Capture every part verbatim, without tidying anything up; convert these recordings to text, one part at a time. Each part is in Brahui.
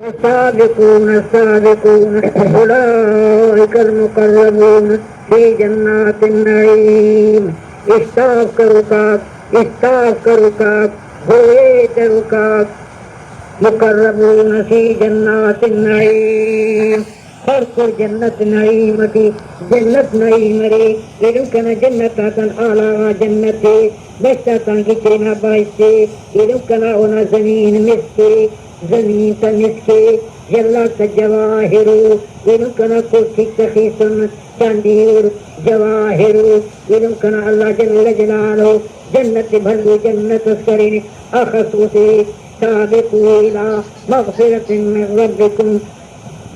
السابقون السابقون أولئك المقربون في جنات النعيم. اشتاف کروکاک، اشتاف کروکاک، گوئے دروکاک، مقربون فی جنات النعیم، خڑک و جنت نعیم ٹی، جنت نعیم ارے، ایلم کنا جنت آتان اعلیٰ غا جنت ءِ، بشت آتان گچین آ بہشت ءِ، ایلم کنا اونا زمین مسک ءِ، زمین تا مسک ءِ، یلا تا جواہر ءِ، ایلم کنا کوٹھیک تا خیسن چاندی ءِ، جواہر ءِ، ایلم کنا اللہ جل جلالہ جنت ءِ بھلو جنت اس کرینے، اخس اسے، سابقوا الی مغفرۃ من ربکم،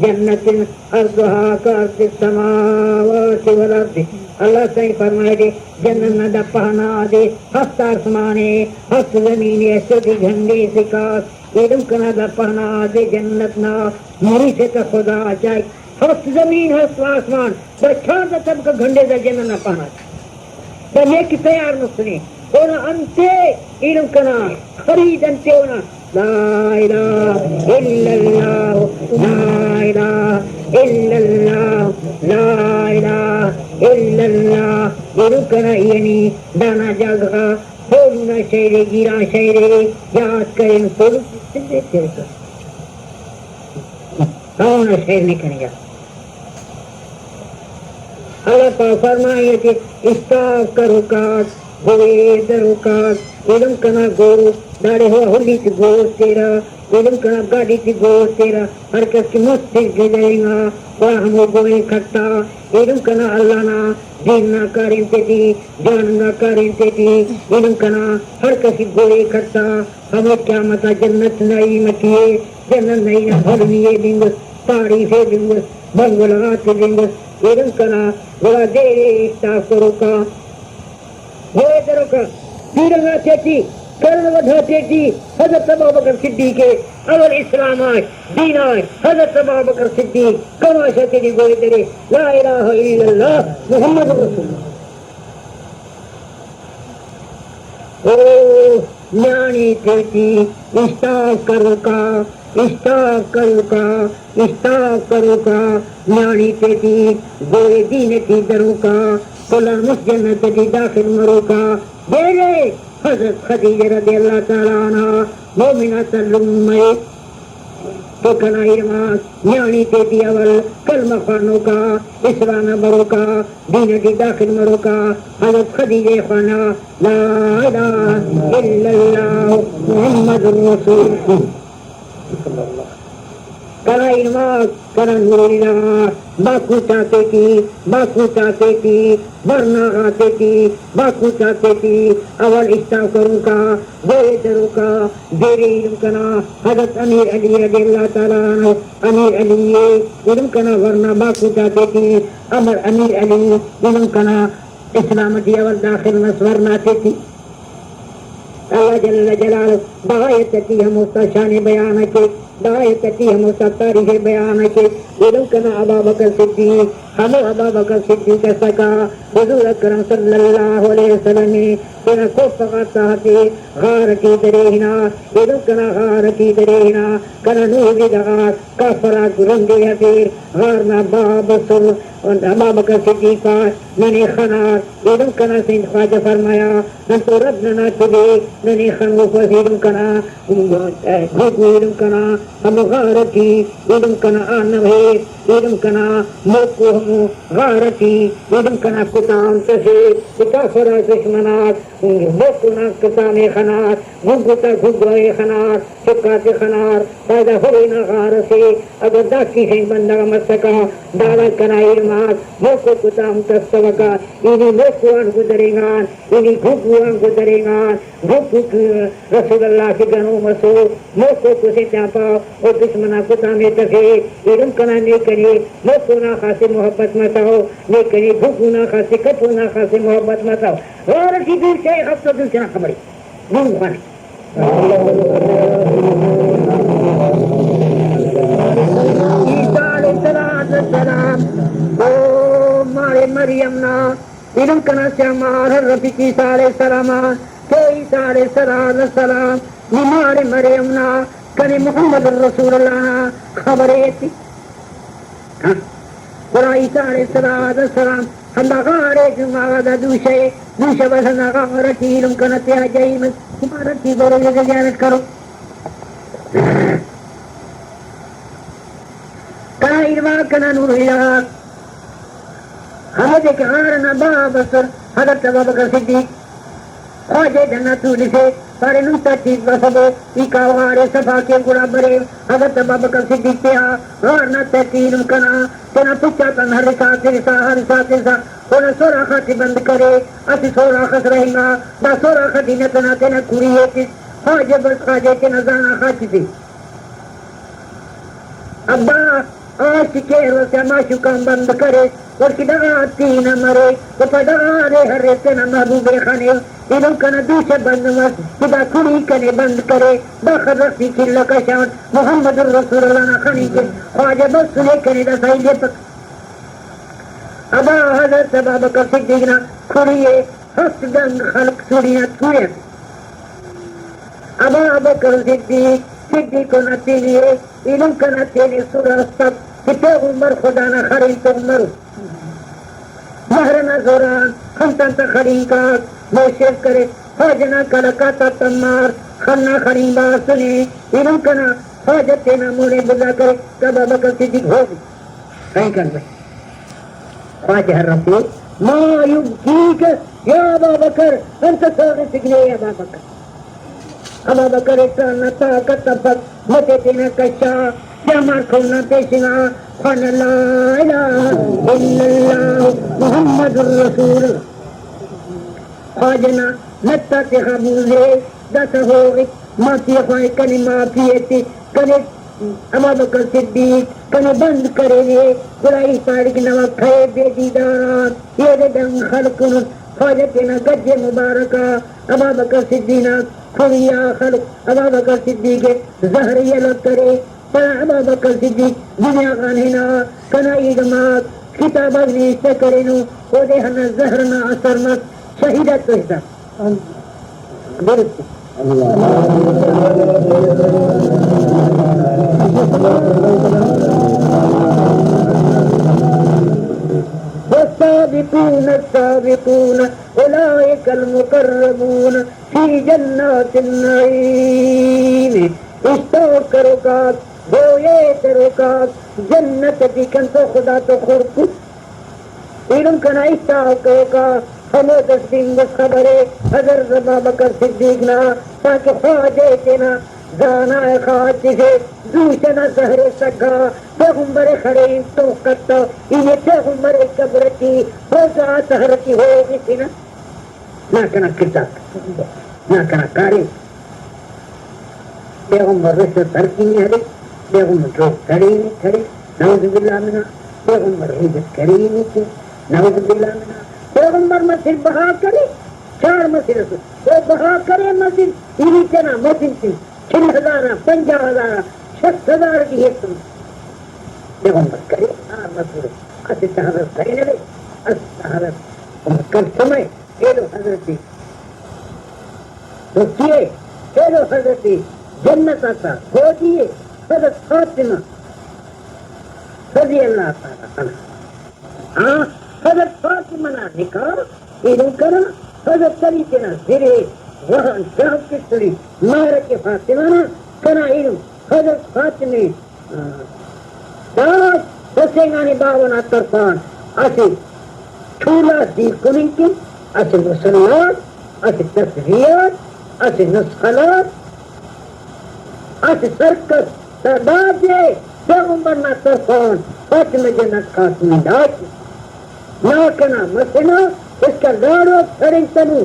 جنت عرضها كعرض السماوات والأرض۔ اللہ سائیں فرمائے دے، جنت نا دا پہنادے ہفت آسمان ءِ، ہفت زمین ءِ، ہچو ٹی گھنڈے سے کاس۔ ایلم کنا دا پہنادے جنت نا، مریسہ تا خدا چائک۔ ہفت زمین، ہفت آسمان، دا چار دا طبقہ گھنڈے دا جنت نا پہنادے۔ دا نیکی تیار مسنے۔ اونا انتے ایلم کنا، خرید انتے اونا؟ لا الہ الا اللہ، لا الہ الا اللہ، لا الہ الا اللہ۔ ایلم کنا، یعنی دانا جاگہ غا پولو نا شعر ءِ، گیران شعر ءِ یاد کرین، پولو اونا شعر نے کننگا۔ اللہ پاک فرمائے کہ اشتاف کروکاک، گوئے دروکاک، ایلم کنا گوئے، داڑے ہوا ہلی تے گوئے تیرا، ایلم کنا گاڈی تے گوئے تیرا، ہر کس کہ مست تے گدرینگا، گڑا ہمو گوئے کھٹا، ایلم کنا اللہ نا دین نا کاریم تیٹی، جان نا کاریم تیٹی، ایلم کنا ہر کس کہ گوئے کھٹا، ہمو قیامت آ جنت نعیم ٹی ءِ، جنت نعیم نا بھلنی ءِ بنگس، تعریف ءِ بنگس، بنگلہ غاتے بنگس، ایلم کنا گڑا دیر ءِ اشتاف کروکا، گوئے دروکا، پیرنگ آتیٹی، کرن وڈھ آتیٹی، حضرت ابوبکر صدیق ءِ اول اسلام آئے، دین آئے، حضرت ابوبکر صدیق کماش آتیٹی گوئے درے، لا الہ الا اللہ محمد رسول اللہ۔ او نیاڑی تیٹی اشتاف کروکا، اشتاف کروکا، اشتاف کروکا، نیاڑی تیٹی گوئے دین ٹی دروکا، کل آن مست جنت ٹی داخل مروکا۔ دیرے حضرت خدیجہ رضی اللہ تعالی عنہا مومنات آتا لمہ ءِ۔ تو کنا ایرماک نیاڑی تیٹی اول کلمہ خوانوکا، اسلام نا بروکا، دین ٹی داخل مروکا، حضرت خدیجہ ءِ خوانا، لا الہ الا اللہ محمد رسول اللہ۔ کنا ایرماک، کنا نورینہ غا، باکوچ آتیٹی، باکوچ آتیٹی، ورنا غاتیٹی، باکوچ آتیٹی اول اشتاف کروکا، گوئے دروکا، دیرے ایلم کنا حضرت امیر علی رضی اللہ تعالی عنہ، امیر علی ءِ ایلم کنا ورنا باکوچ آتیٹی، امر امیر علی ایلم کنا اسلام ٹی اول داخل مس ورنا تیٹی۔ اللہ جل جلالہ دا آیت ٹی ہموفتا شان بیان ءِ کیک، دا آیت ٹی ہموفتا تعریف بیان ءِ کیک۔ ایلم کنا ابابکر صدیق، ہمو ابابکر صدیق ئسکہ حضور اکرم صلی اللہ علیہ وسلم ءِ تینا کوپہ غاتا ہتیک، غار ٹی درے ہنا، ایلم کنا غار ٹی درے ہنا، کنا نوزیدہ غار، کافر آک رندے ہتیر، غار نا باب ئسر، ابابکر صدیق پائے، ننے خنار، ایلم کنا سائیں خواجہ فرمایا، نن تو رب ننا تدے، ننے خنوفس ایلم کنا، گھگو ایلم کنا، ہمو غار ٹی ایلم کنا آنو ءِ، ایلم کنا موکو ہمو غار ٹی ایلم کنا کتام تسے، کافر آک دشمن آک موکو نا کتام ءِ خنار، گھگو تا گھگو ءِ خنار، چکاتے خنار، پائدہ ہرے نا غار اسے، اگہ دا کیہی بندغ مسکہ، داڑا کنا ایرماک موکو کتام تسوکہ، ای نی موکو آن گدرینگان، ای نی گھگو آن گدرینگان، گھگو رسول اللہ سے گنو مسو، موکو کسے تیان پاو، او دشمنا کتام ءِ تفے، ایلم کنا نے کنے موکو نا خاصے محبت متو، نے کنے گھگو نا خاصے، کپو نا خاصے محبت متو۔ غار ٹی دیر شیخ ہفتو دیر چنا خبرے۔ نم خوانے۔ عیسیٰ علیہ الصلوۃ والسلام، او مارے مریم نا ایلم کنا سیامار ہر رفیق عیسیٰ علیہ السلام آ، کہ عیسیٰ علیہ الصلوۃ والسلام، نی مارے مریم نا کنے محمد رسول اللہ نا خبر ایتی۔ ہاں۔ گڑا عیسیٰ علیہ الصلوۃ والسلام ہندا غار ءِ جمعہ غا دا دوشہ ءِ، دوشہ بس ہندا غار ئٹی ایلم کنا تیا جہی مس، عمارت ٹی برو، زیارت کرو۔ کنا ایلم آک، کنا نور ہلال آک، ہمودے کہ غار ئنا باب ئسر، حضرت ابوبکر صدیق خواجہ ءِ ڈنا تولفے، پارے، نم تا چیز بسبو، ای کاوہ غارے صفا کیو گڑا برے۔ حضرت ابوبکر صدیق تیا غار نا تہٹی ایلم کنا، تینا پچ آتان ہرسا ترسا، ہرسا ترسا، اونا سوراخ آتے بند کرے۔ اسہ سوراخ ئس رہینگا، دا سوراخ ئٹی نہ کنا تینا کڑی ءِ تس۔ خواجہ بس خواجہ تینا زانا خاچفے۔ ابا، آ شکیر و سیاما شکان بند کرے، ولکہ دغا تینا مرے، و پہ دغا دے ہرے تینا محبوب ءِ خنے، ایلم کنا دوشہ بند مس، کہ دا کڑی کنے بند کرے، دا خضر ٹی چلہ کشان، محمد رسول اللہ نا خننگ کن، خواجہ بس سنے کنے دا سہی لیپک۔ ابا حضرت ابابکر صدیق نا کڑی ءِ ہفت ڈنگ خلک سوڑی نا تویہ۔ ابا بکر صدیق، صدیق نا تینے، ایلم کنا تینے سر اس تک کہ پیغمبر خدا نا خڑین تو مرو۔ مہر نا زوران خنتان تا خڑینکاک موشیف کرے، خواجہ نا کلک آتا تمار خن نا خڑین باسنے، ایلم کنا خواجہ تینا مونے بزا کرے، ابا بکر صدیق ہوگی۔ کائیں کر بھائی۔ خواجہ رسول، ما یبکیک یا ابا بکر، انت سوغ سگنے اے ابا بکر؟ ابا بکر اتنا نا طاقت افک، مچے تینا کشا، پیمار قوم نا پیشنا، خوان لا الہ الا اللہ محمد رسول اللہ۔ خواجہ نا نت آتے خبوزے، داسہ ہوغک، معافی خواہک، کنے معافی ایتے، کنے ابابکر صدیق کنے بند کرینے، گڑا ای پاریک نوا کھے بے دیدار آن، ایدے ڈنگ خلکن۔ خواجہ تینا گج مبارک آ ابابکر صدیق نا کھوئی آ خلک، ابابکر صدیق ءِ زہر یلہ کرے۔ پدا ابابکر صدیق دنیا غان ہنا، کنا ایلم آک کتاب آک نوشتہ کرینو، اودے ہندا زہر نا اثر مس، شہید آتتو حساب۔ درست۔ والسابقون السابقون أولئك المقربون في جنات النعيم۔ اشتاق کروکاک، گویے کروکاک، جنت ٹی کنتو خدا تو خڑک۔ ایلم کنا اشتاق کروکا، ہمودس بنگس خبرے حضرت ابابکر صدیق نا، تاکہ خواجہ تینا زانا خاچفے، دوشہ نا زہر سگا، پیغمبر خڑین تو کتو، ای نے پیغمبر قبر ٹی، روزہ سحر ٹی ہوغفنہ۔ نا کنا کردار، نا کنا کاریم۔ پیغمبر رشوت ہرفینے ہلے، پیغمبر دروغ تڑینے تڑے، نعوذ باللہ منا۔ پیغمبر غیبت کرینے کے، نعوذ باللہ منا۔ پیغمبر مسجد بہا کرے، چار مسجد اسے، او بہا کرے مسجد، ای تینا مسجد تے چل ہزار آ، پنجاہ ہزار آ، شست ہزار بھی ہے تم۔ پیغمبر کرے، آ مسجد اسے تحرر کرے نہ، اسے تحرر کرسمے۔ ایلو حضرت رقیہ، ایلو حضرت جنت آتا گودی ءِ، حضرت فاطمہ رضی اللہ تعالی عنہا۔ ہاں، حضرت فاطمہ نا نکاح ایلم کنا، حضرت علی تینا زرے وہان شہب کسری مہر کہ فاطمہ نا کنا ایلم حضرت فاطمہ داس حسین آنے باوہ نا طرفان اسہ چولہ دیر کننگ کن، اسہ مصلاس، اسہ تصویرات، اسہ نسخلات، اسہ سرکس، دا دادے پیغمبر نا طرفان فاطمہ جنت خاتون داٹی۔ نا کنا مسنا اسکا لاڑو سڑنگ تنو،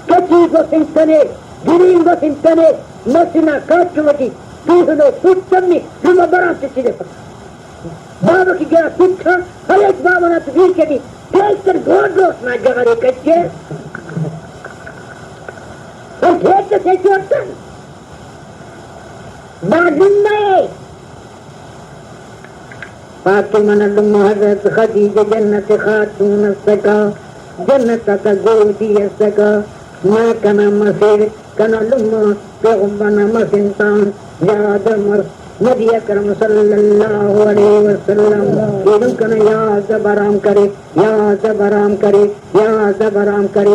کچی گوسنگ تنے، گرین گوسنگ تنے، مسنا کاٹم ٹی توہنو پٹ تمی، لمہ برام تے چلفک۔ بابا کی گڑا پٹھا، ہلیک بابا نا تو دیر کے دی، پیش کر گوڈ روس نا جگہ رے کچے۔ اور بھیج تے سے چوٹن۔ دا لمہ ءِ۔ فاطمہ نا لمہ حضرت خدیجہ جنت خاتون اسکہ، جنت آتا گودی اسکہ۔ نا کنا مسڑ، کنا لمہ پیغمبر نا مسن تان زیادہ مس۔ نبی اکرم صلی اللہ علیہ وسلم ایلم کنا یا زبرام کرے، یا زبرام کرے، یا زبرام کرے۔